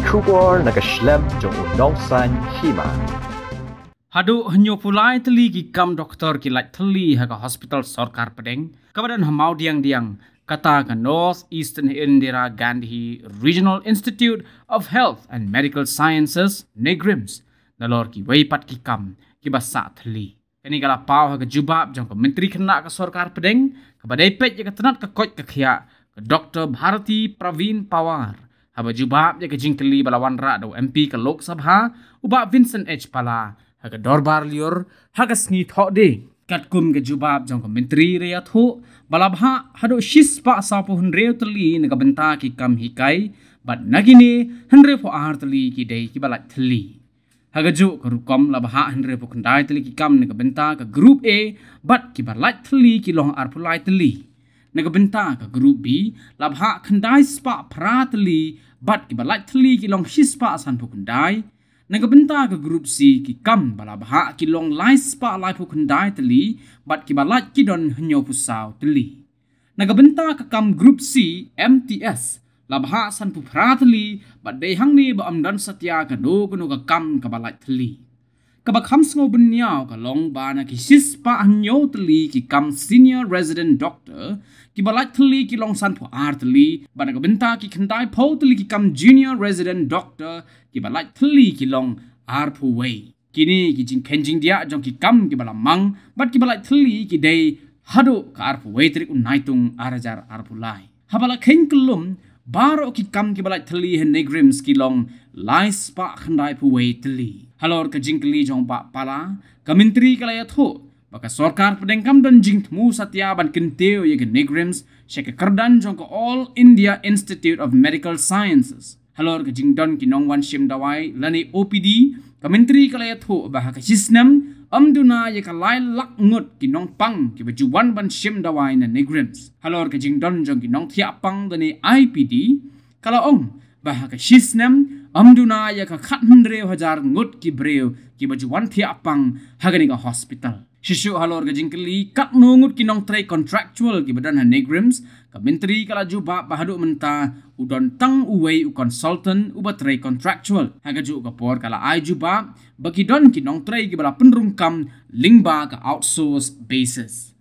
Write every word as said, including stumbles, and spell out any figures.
Khubor na ka shlem jong u nongsan hima. Haduh hynñiew phew lai tylli ki kam doktor ki lait thylli ha ka hospital sorkar pdeng kaba don ha Mawdiangdiang, kata ka North Eastern Indira Gandhi Regional Institute of Health and Medical Sciences, NEIGRIHMS, nalor kiwei pat ki kam kiba sah thylli. Kane ka la paw ha ka jubab jong ka Myntri Khynnah ka sorkar pdeng kaba dei peit ïa ka tnat ka koit ka khiah, ka Doctor Bharati Pravin Pawar, haba jubab ïa ka jingkylli ba la wanrah da u M P ka Lok Sabha, u Bah Vincent H Pala, ha ka dorbar lyiur ha ka sngi Thohdieng. Katkum ka jubab jong ka Myntri, la ïathuh ba la bhah haduh shispah sawphew hynriew tylli na ka bynta ki kam hikai, bad na kine hynriewphew ar tylli ki dei kiba lait thylli. Ha kajuh ka rukom, la bhah hynriewphew khyndai tylli ki kam na ka bynta ka Group A, bad kiba lait thylli ki long arphew lai tylli. Na ka bynta ka Group B, la bhah khyndai spah phra tylli, bad kiba lait thylli ki long shispah sanphew khyndai. Na ka bynta ka Group C, ki kam ba la bhah ki long lai spah laiphew khyndai tylli, bad kiba lait ki don hynñiewphew saw tylli. Na ka bynta ka kam Group C M T S, la bhah sanphew phra tylli, bad dei hangne ba ym don satia kano kano ka kam kaba lait thylli. Kaba kham sngew bynñiaw ka long ba na ki shispah hynñiew tylli ki kam Senior Resident Doctor, kiba lait thylli ki long sanphew ar tylli, bad na ka bynta ki khyndaiphew tylli ki kam Junior Resident Doctor, kiba lait thylli ki long arphew wei. Kine ki jingkheiñ jingdiah jong ki kam kiba la mang bad kiba lait thylli ki dei haduh ka arphew wei tarik u Naitung ar hajar arphew lai. Haba la kheiñ kyllum, baroh ki kam kiba lait thylli ha NEIGRIHMS ki long lai spah khyndaiphew wei tylli. Halor ka jingkylli jong Bah Pala, ka Myntri ka la ïathuh ba ka sorkar pdeng kam don jingthmu satia ban kyntiew ïa ka NEIGRIHMS sha ka kyrdan jong ka All India Institute of Medical Sciences. Halor ka jingdon ki nongwan shim dawai lane O P D, ka Myntri ka la ïathuh ba ha ka shisnem ym duna ïa ka lai lak ngut ki nongpang kiba ju wan ban shim dawai na NEIGRIHMS. Halor ka jingdon jong ki nongthiah pang lane I P D, ka la ong ba ha ka shisnem ym duna ïa ka khathynriew hajar ngut ki briew kiba ju wan thiah pang ha kane ka hospital. Shisha halor ka jingkylli katno ngut ki nongtrei contractual kiba don ha NEIGRIHMS, ka Myntri ka la jubab ba haduh mynta u don tang uwei u consultant uba trei contractual. Ha kajuh ka por ka la ai jubab ba ki don ki nongtrei kiba la pynrung kam lyngba ka outsource basis.